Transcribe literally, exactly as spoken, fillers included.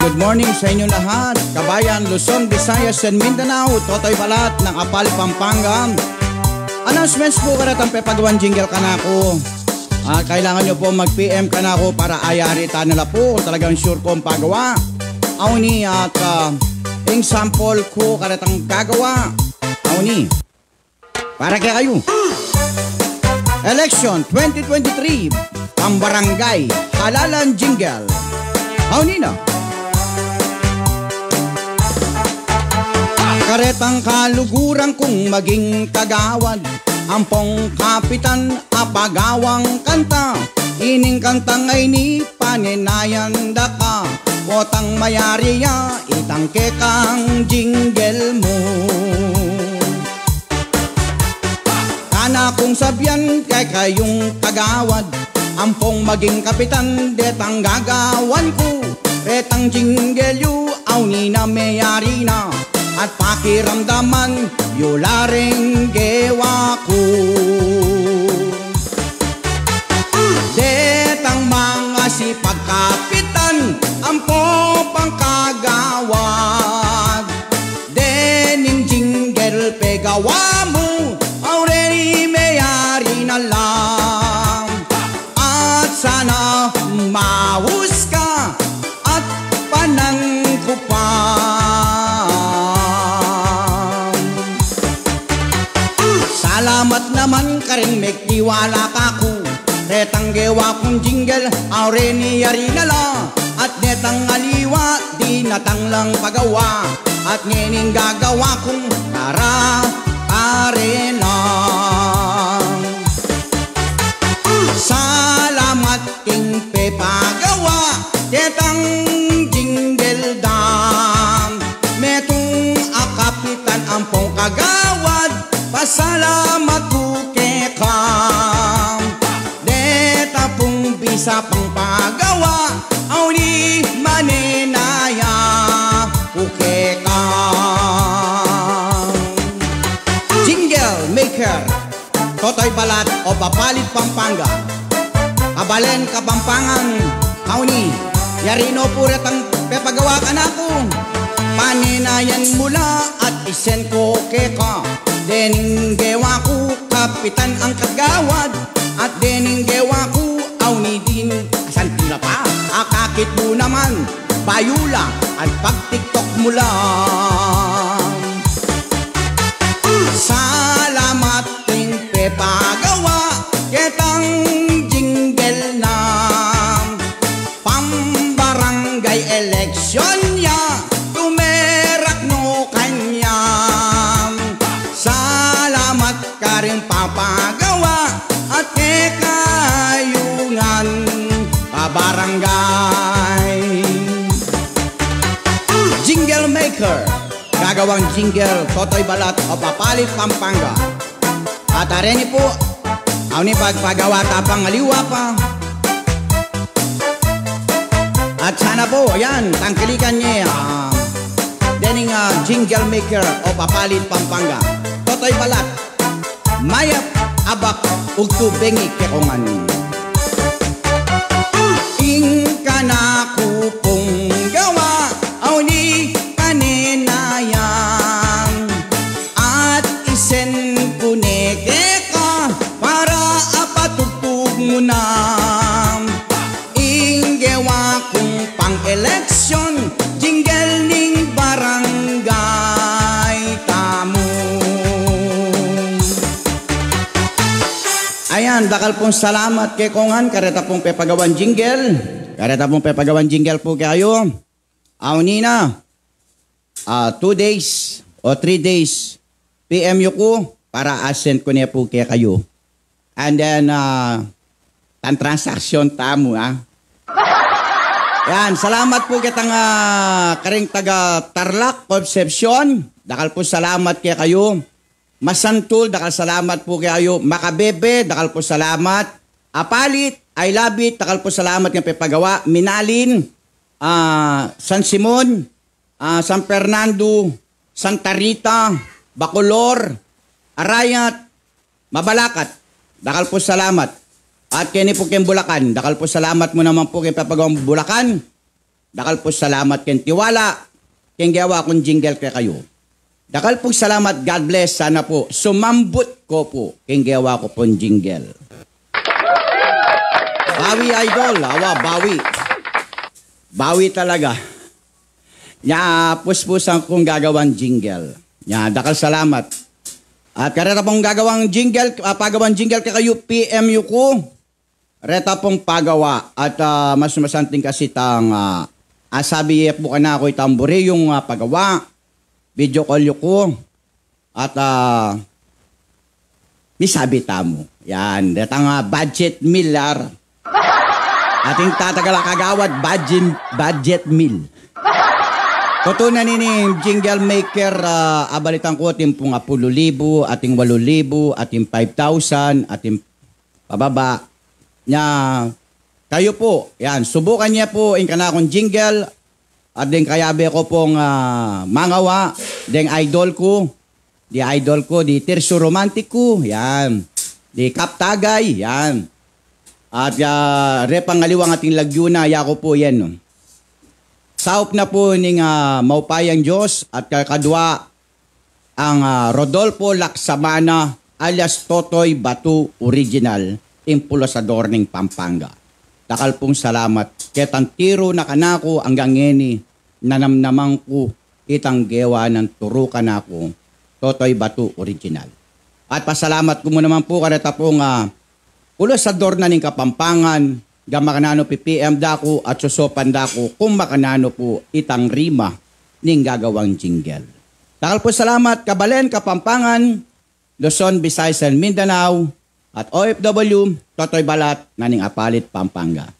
Good morning sa inyo lahat, kabayan Luzon, Visayas, and Mindanao, Totoy Balat ng Apal, Pampanga. Announcements po karetang pepagawan jingle kanaku. Ah, kailangan nyo po mag-P M kanaku para ayari tana la po kung talagang sure kung pagawa. Awni at, ah, ing sample ku karetang gagawa. Awni. Para kekayu. Election twenty twenty-three, pambarangay halalan jingle. Awni na. Karetang kaluguran kung maging kagawad, ampong kapitan a pagawang kanta, ining kantang ini panenayan da ka, potang mayari ya itang kekang jingle mu. Kanakung sabian kekayung kagawad, ampong maging kapitan detang gagawan ku, retang jingle yu awni na meyari na, at pakiramdaman yu la reng gewa ku. Detang mangasipag kapitan ampong pangkagawad, dening jingle pegawa mu, already meyari na la. At sana maus ka at panangkupan. Salamat naman karing megtiwala kaku, retang gewa kung jingle already yari na la. At detang aliwa dinatang lang pagawa, at ngening gagawa kung para kare lang. Salamat king pepagawa detang jingle da. Metung a kapitan ampong kagawad, pasalamat ku keka. Deta pung bisa pang pagawa, awni manenaya ku keka. Jingle maker. Totoy Balat of Apalit, Pampanga. Kabalen, Kapampangan, awni, yari no pu retang pepagawa kanaku. Panenayan mu la at isen ku keka. Dening gewa ku kapitan ang kagawad, at dening gewa ku awni din. Asan tila pa? Akakit mu naman. Bayula at pag-TikTok mu la. Salamat king pepagawa ketang jingle na pambarangay eleksyon ya, tumerak no kanya. Salamat karing papagawa at kekayu ngan kabarangay. Jingle maker, gagawang jingle, Totoy Balat of Apalit, Pampanga. At areni pu, awni pagpagawa ta pang aliwa pa. At sana po, ayan, tangkilikan ye, ah, dening, ah, jingle maker of Apalit, Pampanga. Totoy Balat, mayap a bak ugtu bengi kekongan. Ing kanaku pung gawa, awni kanenaya, at isen ku ne keka para apatugtug mu na. Ing gewa kung pang-eleksyon, jingle ning barangay tamu. Ayan, dakal pung salamat kekongan, kareta pung pepagawan jingle. Kareta pung pepagawan jingle pu kekayu. Awni na. Ah, two days o three days, P M yu ku para a-send ku ne pu kekayu. And then, ah, tan transaksyon tamu, ah. Yan, salamat pu ketang, ah, karing taga Tarlac, Concepcion. Dakal pu salamat kekayu. Masantul, dakal salamat pu kekayu. Makabebe, dakal pu salamat. Apalit, I love it, dakal pu salamat king pepagawa. Minalin, ah, San Simon, ah, San Fernando, Santa Rita, Bacolor, Arayat, Mabalacat, dakal pu salamat. At keni pu king Bulacan, dakal pu salamat mu naman pu king pepagawang Bulacan. Dakal pung salamat king tiwala king gewa kung jingle kekayu. Dakal pung salamat, God bless. Sana po sumambut ko po king gewa ko pung jingle. Bawi, idol. Awa, bawi. Bawi talaga. Nya, puspusan kung gagawang jingle. Nya, dakal salamat. At kareta pung gagawang jingle, ah, pagawang jingle kekayu, P M yu ku. Reta pung pagawa at, ah, mas masanting kasi tang, ah, asabi ye pu kanaku itang buri yung, ah, pagawa, video call yu ku at, ah, misabi tamu. Yan, retang, ah, budget meal, yar. Ating tatagal a kagawad, budget, budget meal. Kutunan ini jingle maker, ah, abalitan ku ating pung apulu libu, ating walu libu, ating five thousand, ating pababa. Nya, kayu pu, yan, subukan ye pu ing kanakung jingle, at deng kayabe ku pung, ah, mangawa, deng idol ku, di idol ku, di Tirso Romantic ku, yan, di Kap Tagay, yan. At, ah, repang aliwang ating lagyu na, yaku pu yan, no. Saup na pu ning, ah, maupayang Dios at kakadwa ang, ah, Rodolfo Laksamana alias Totoy Batu Original, ing pulasador ning Pampanga. Dakal pung salamat ketang tiru na kanaku anggang ngeni, nanamnaman ku itang gewa nang turu kanaku, Totoy Batu Original. At pasalamat ku mu naman pu kareta pung, ah, pulasador na ning Kapampangan, ga makananu pi-P M da ku at susupan da ku kung makananu pu itang rima ning gagawang jingle. Dakal pung salamat, kabalen, Kapampangan, Luzon, Visayas, and Mindanao, at O F W, Totoy Balat na ning Apalit, Pampanga.